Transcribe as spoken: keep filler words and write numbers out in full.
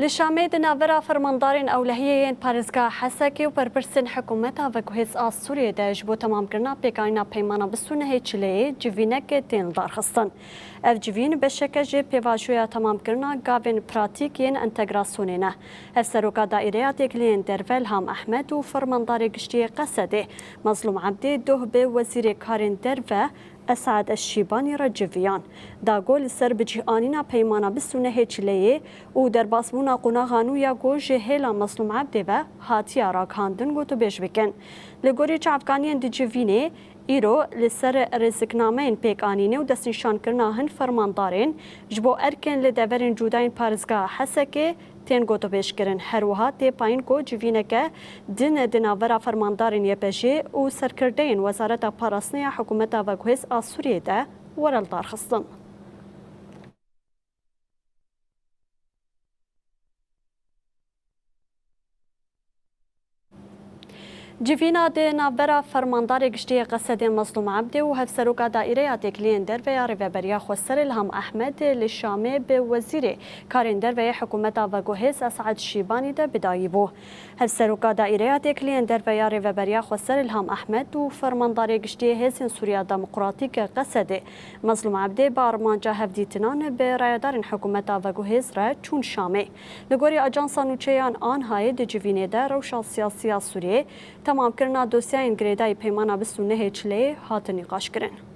Li Şamê di navbera fermandarên ewlehiyê yên parêzgeha Hesekê û berpirsên hikûmeta veguhêz a Sûriyê de ji bo temamkirina pêkanîna peymana bîst û nehê Çileyê civînek tên darxistin. Ev civîn beşeke ji pêvajoya temamkirina gavên pratîk yên entegrasyonê ne. Hevseroka Daîreya Têkiliyên Derve Ilham Ehmed û Fermandarê Giştî yê Qesedê Mezlûm Ebdê doh bi Wezîrê Karên Derve Esad Eşşîbanî re civiyan. Da ku li ser bicîhanîna peymana bîst û nehê Çileyê û derbasbûna qonaxa nû ya ku ji hêla Mezlûm Ebdê ve hatiye ragihandin gotûbêj bikin. Li gorî çavkaniyên di civînê, îro li ser rêziknameyên pêkanînê û destnîşankirina hin fermandarên ji bo erkên li deverên cudayên parêzgeha Hesekê tên gotûbêjkirin. Her wiha tê payîn ku civîneke din di navbera fermandarên Y P J û serkirdeyên Wezareta Parastinê ya Hikûmeta Veguhêz a Sûriyê de were lidarxistin. Civîna di navbera Fermandarê Giştî yê Qesedê Mezlûm Ebdê û Hevseroka Daîreya Têkiliyên Derve ya Rêveberiya Xweser Ilham Ehmed li Şamê bi Wezîrê Karên Derve yê Hikûmeta Veguhêz Esad Şîbanî de bi dayî bû. Hevseroka Daîreya Têkiliyên Derve ya Rêveberiya Xweser Ilham Ehmed û Fermandarê Giştî yê Hêzên Sûriya Demokratîk Qesedê Mezlûm Ebdê bi armanca hevdîtinan bi rayedarên hikûmeta veguhêz re çûn Şamê. Li gorî Ajansa Nûçeyan Anhayê di civînê de rewşa siyasî ya Sûriyê, temamkirina dosyayên girêdayî peymana bîst û nehê Çileyê hatin nîqaşkirin.